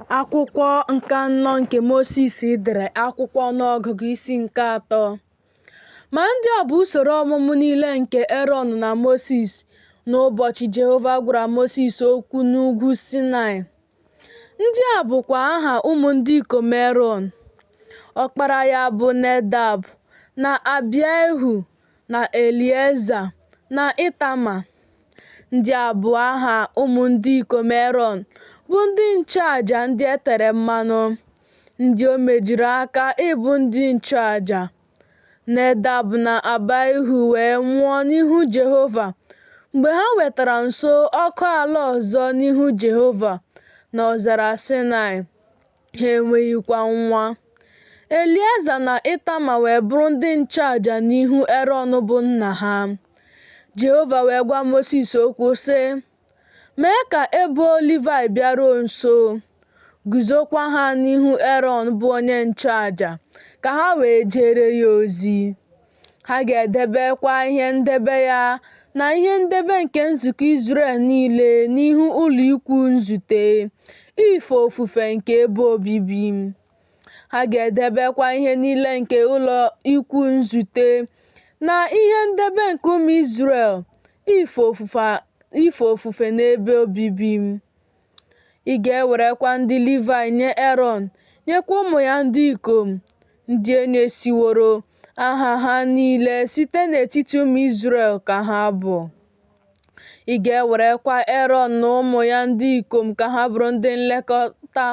Akwụkwọ nke anọ nke Mosis dere, akwụkwọ ọnụọgụgụ isi nke atọ. Ma ndị a bụ usoro ọmụmụ niile nke Erọn na Mosis n'ụbọchị Jehova gwara Mosis okwu n'ugwu Sinaị. Ndị a bụkwa aha ụmụ ndị ikom Erọn. Ọkpara ya bụ Nedab na Abihu na Elieza na Ịtama. Ndị a bụ aha ụmụ ndị ikom Erọn, bụ ndị nchụaja ndị e tere mmanụ, ndị o mejuru aka ịbụ ndị nchụaja. Nedab na Abihu wee nwụọ n'ihu Jehova mgbe ha wetara nso ọkụ ala ọzọ n'ihu Jehova n'ọzara Saịnaị, ha enweghịkwa nwa. Elieza na Ịtama wee bụrụ ndị nchụaja n'ihu Erọn bụ nna ha. Jehova wee gwa Mosis okwu, sị, Mee ka ebo Livaị bịaruo nso, guzokwa ha n'ihu Erọn bụ onye nchụaja, ka ha wee jeere ya ozi. Ha ga-edebekwa ihe ndebe ya na ihe ndebe nke nzukọ Izrel niile n'ihu ụlọikwuu nzute, ife ofufe nke ebe obibi. Ha ga-edebekwa ihe niile nke ụlọ ikwu nzute na ihe ndebe nke ụmụ Izrel, ife ofufe n'ebe obibi. Ị ga-ewerekwa ndị Livaị nye Erọn, nyekwa ụmụ ya ndị ikom, ndị e nyesiworo aha ha niile site n'etiti ụmụ Izrel ka ha bụ. Ị ga-ewerekwa Erọn na ụmụ ya ndị ikom ka ha bụrụ ndị nlekọta.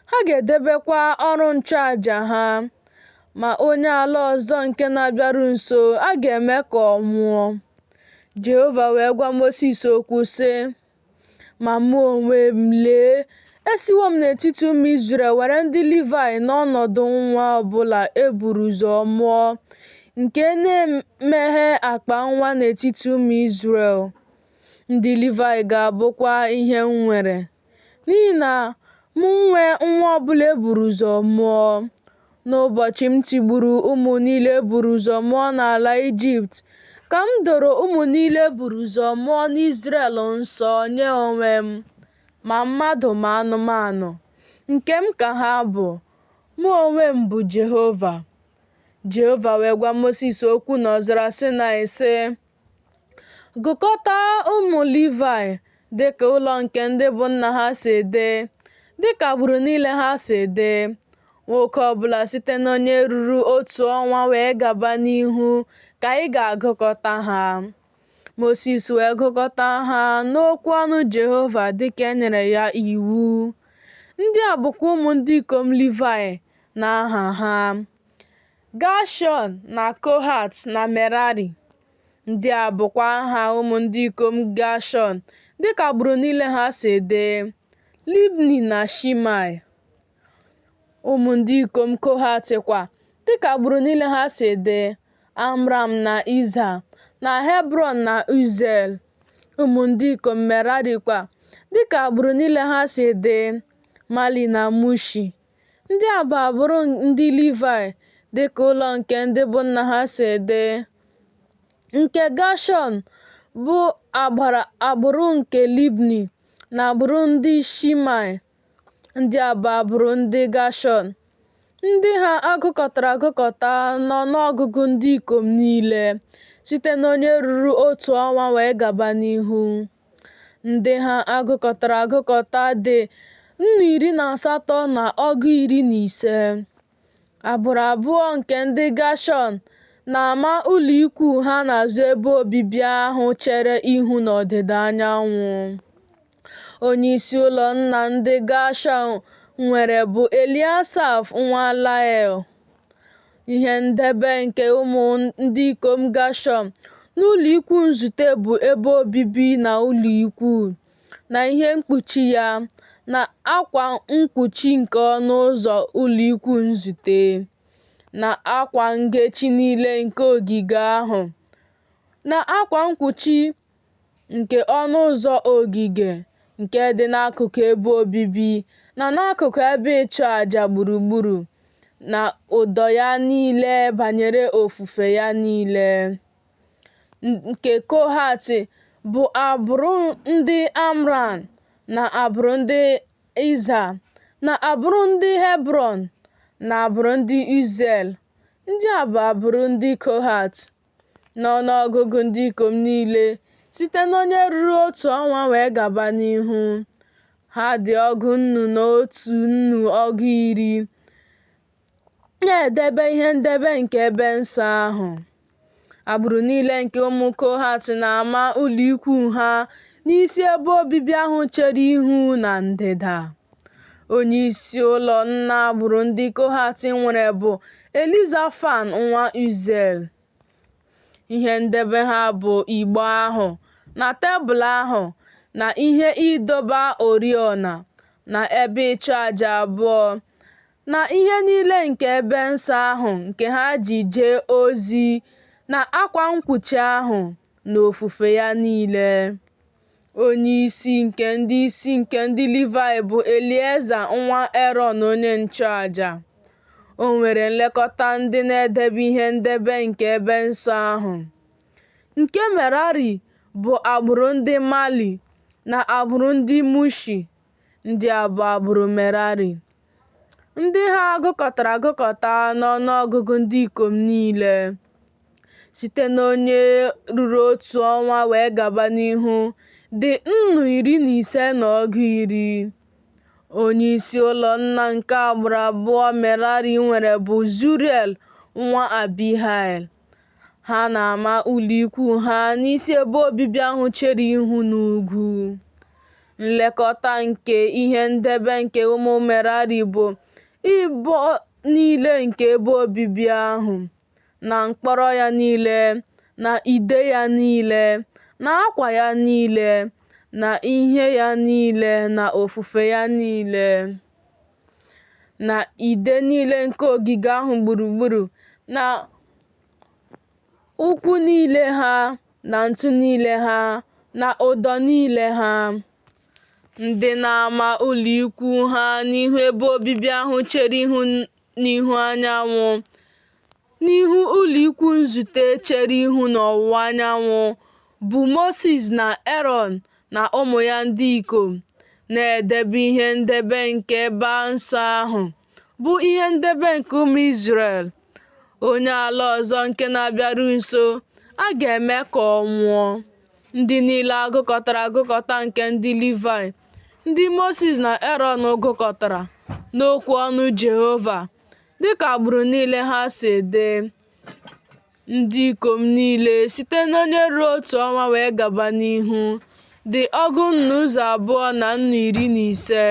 Ha ga-edebekwa ọrụ nchụaja ha, ma onye ala ọzọ nke na-abịaru nso, a ga-eme ka ọ nwụọ. Jehova wee gwa Mosis okwu, sị, Ma mụ onwe m, lee, esiwo m n'etiti ụmụ Izrel were ndị Livaị n'ọnọdụ nwa ọ bụla e buru ụzọ mụọ nke na-emeghe akpa nwa n'etiti ụmụ Izrel. Ndị Livaị ga-abụkwa ihe m nwere. N'ihi na m nwe nwa ọbụla e buru ụzọ mụọ. N'ụbọchị m tigburu ụmụ niile e buru ụzọ mụọ n'ala Ijipt, ka m doro ụmụ niile e buru ụzọ mụọ n'Izrel nsọ nye onwe m, ma mmadụ ma anụmanụ. Nke m ka ha bụ. Mụ onwe m bụ Jehova. Jehova wee gwa Mosis okwu n'ọzara Sinaị, sị, Gụkọta ụmụ Livaị dị ka ụlọ nke ndị bụ nna ha si dị, dị ka agbụrụ niile ha si dị. Nwoke ọbụla site n'onye ruru otu ọnwa wee gaba n'ihu ka ị ga-agụkọta ha. Mosis wee gụkọta ha n'okwu ọnụ Jehova dịka e nyere ya iwu. Ndị a bụkwa ụmụ ndị ikom Livaị n'aha ha: Gashọn na Kohat na Merari. Ndị a bụkwa aha ụmụ ndị ikom Gashọn dịka agbụrụ niile ha si dị: Libni na Shimei. Ụmụ ndị ikom Kohat kwa, dịka agbụrụ niile ha si dị: Amram na Izha, na Hebrọn na Uziel. Ụmụ ndị ikom Merari kwa, dịka agbụrụ niile ha si dị: Mali na Mushi. Ndị a bụ agbụrụ ndị Livayị dịka ụlọ nke ndị bụ nna ha si dị. Nke Gashọn bụ agbụrụ nke Libni na agbụrụ ndị Shimei. Ndị a bụ agbụrụ ndị Gashọn. Ndị ha a gụkọtara agụkọta n'ọnụọgụgụ ndị ikom niile, site n'onye ruru otu ọnwa wee gaba n'ihu. Ndị ha a gụkọtara agụkọta dị 18,015. Agbụrụ abụọ nke ndị Gashọn na-ama ụlọ ikwu ha n'azụ ebe obibi ahụ chere ihu n'ọdịda anyanwụ. Onyeisi ụlọ nna ndị Gashọn nwere bụ Eliasaf nwa Lael. Ihe ndebe nke ụmụ ndị ikom Gashọn n'ụlọ ikwu nzute bụ ebe obibi na ụlọ ikwu, na ihe mkpuchi ya, na akwa mkpuchi nke ọnụ ụzọ ụlọ ikwu nzute, na akwa ngechi niile nke ogige ahụ, na akwa mkpuchi nke ọnụ ụzọ ogige nke dị n'akụkụ ebe obibi na n'akụkụ ebe ịchụ aja gburugburu, na ụdọ ya niile banyere ofufe ya niile. Nke Kohat bụ agbụrụ ndị Amram na agbụrụ ndị Izha Na agbụrụ ndị Hebrọn, na agbụrụ ndị Uziel. Ndị a bụ agbụrụ ndị Kohat. N'ọnụọgụgụ ndị ikom niile, site n'onye ruru otu ọnwa wee gaba n'ihu, ha dị ọgụ nnu na otu nnu ọgụ iri, na-edebe ihe ndebe nke ebe nsọ ahụ. Agbụrụ niile nke ụmụ Kohat na-ama ụlọikwuu ha n'isi ebe obibi ahụ chere ihu na ndịda. Onyeisi ụlọ nna agbụrụ ndị Kohat nwere bụ Elizafan nwa Uziel. Ihe ndebe ha bụ igbe ahụ, na tebụl ahụ, na ihe ịdọba oriọna, na ebe ịchụaja abụọ, na ihe niile nke ebe nsọ ahụ nke ha ji jee ozi na akwa mkpuchi ahụ na ofufe ya niile. Onyeisi nke ndị isi nke ndị Livaị bụ Elieza nwa Erọn onye nchụaja. O nwere nlekọta ndị na-edebe ihe ndebe nke ebe nsọ ahụ. Nke Merari bụ agbụrụ ndị Mali na agbụrụ ndị Mushi. Ndị a bụ agbụrụ Merari. Ndị ha gụkọtara agụkọta n'ọnụọgụgụ ndị ikom niile, site n'onye ruru otu ọnwa wee gaba n'ihu, dị nnu iri na ise na ọgụ iri. Onyeisi ụlọ nna nke agbụrụ abụọ Merari nwere bụ Zuriel nwa Abihail. Ha na-ama ụlọikwuu ha n'isi ebe obibi ahụ chere ihu n'ugwu. Nlekọta nke ihe ndebe nke ụmụ Merari bụ ibo niile nke ebe obibi ahụ, na mkpọrọ ya niile, na ide ya niile, na akwa ya niile, na ihe ya niile, na ofufe ya niile, na ide niile nke ogige ahụ gburugburu, na ụkwụ niile ha, na ntu niile ha, na ụdọ niile ha. Ndị na-ama ụlọikwuu ha n'ihu ebe obibi ahụ chere ihu n'ihu anyanwụ, n'ihu ụlọikwuu nzute chere ihu n'ọwụwa anyanwụ, bụ Mosis na Erọn na ụmụ ya ndị ikom, na-edebe ihe ndebe nke ebe nsọ ahụ, bụ ihe ndebe nke ụmụ Izrel. Onye ala ọzọ nke na-abịaru nso, a ga-eme ka ọ nwụọ. Ndị niile a gụkọtara agụkọta nke ndị Livaị, ndị Mosis na Erọn gụkọtara n'okwu ọnụ Jehova, dịka agbụrụ niile ha si dị, ndị ikom niile site n'onye ruru otu ọnwa wee gaba n'ihu, dị ọgụ nnu ụzọ abụọ na nnu iri na ise.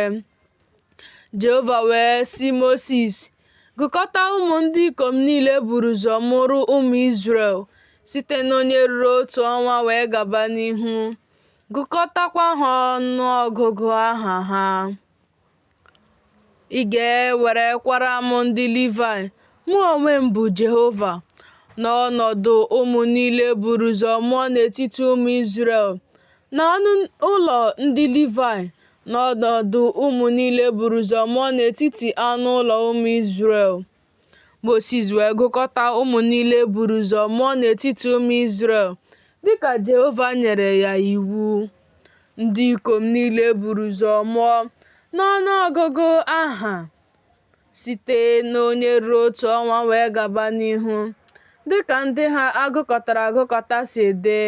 Jehova wee sị Mosis, Gụkọta ụmụ ndị ikom niile e buru ụzọ mụrụ ụmụ Izrel, site n'onye ruru otu ọnwa wee gaba n'ihu, gụkọtakwa ha ọnụọgụgụ aha ha. Ị ga-ewerekwara m ndị Livaị, mụ onwe m bụ Jehova, n'ọnọdụ ụmụ niile e buru ụzọ mụọ n'etiti ụmụ Izrel, na anụ ụlọ ndị Livaị, n'ọnọdụ ụmụ niile e buru ụzọ mụọ n'etiti anụ ụlọ ụmụ Izrel. Mosis wee gụkọta ụmụ niile e buru ụzọ mụọ n'etiti ụmụ Izrel, dịka Jehova nyere ya iwu. Ndị ikom niile e buru ụzọ mụọ n'ọnụọgụgụ aha, site n'onye ruru otu ọnwa wee gaba n'ihu, dịka ndị ha a gụkọtara agụkọta si dị,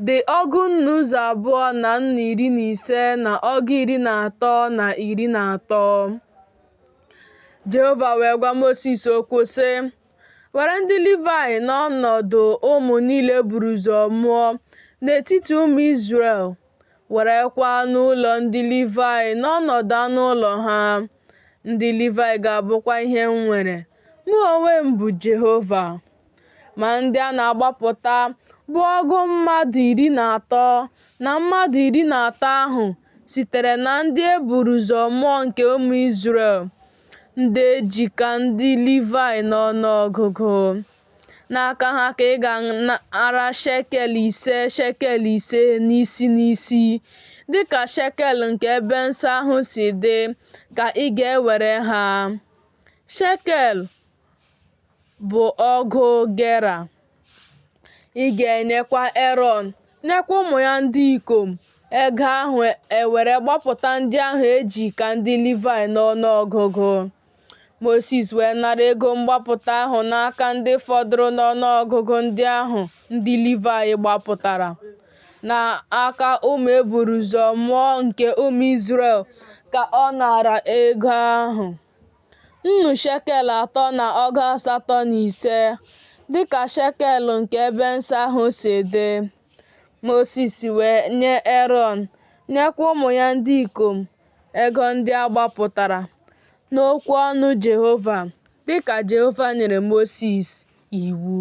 dị ọgụ nnu ụzọ abụọ na nnu iri na ise na ọgụ iri na atọ na iri na atọ. Jehova wee gwa Mosis okwu sị, Were ndị Livaị n'ọnọdụ ụmụ niile e buru ụzọ mụọ n'etiti ụmụ Izrel, werekwa anụ ụlọ ndị Livaị n'ọnọdụ anụ ụlọ ha. Ndị Livaị ga-abụkwa ihe m nwere. Mụ onwe m bụ Jehova. Ma ndị a na-agbapụta bụ ọgụ mmadụ iri na atọ na mmadụ iri na atọ ahụ sitere na ndị e buru ụzọ mụọ nke ụmụ Izrel, ndị e ji ka ndị Livaị n'ọnụọgụgụ. N'aka ha ka ị ga-anara shekel ise shekel ise n'isi n'isi, dịka shekel nke ebe nsọ ahụ si dị ka ị ga-ewere ha. Shekel bụ ọgụ gera. Ị ga-enyekwa Erọn, nyekwa ụmụ ya ndị ikom, Ego ahụ ewere gbapụta ndị ahụ e ji ka ndị Livaị n'ọnụọgụgụ. Mosis wee nara ego mgbapụta ahụ n'aka ndị fọdụrụ n'ọnụọgụgụ ndị ahụ ndị Livaị gbapụtara. N'aka ụmụ e buru ụzọ mụọ nke ụmụ Izrel ka ọ naara ego ahụ, nnu shekel atọ na ọgụ asatọ na ise, dị ka shekel nke ebe nsọ ahụ si dị. Mosis wee nye Erọn, nyekwa ụmụ ya ndị ikom, ego ndị a gbapụtara, n'okwu ọnụ Jehova, dị ka Jehova nyere Mosis iwu.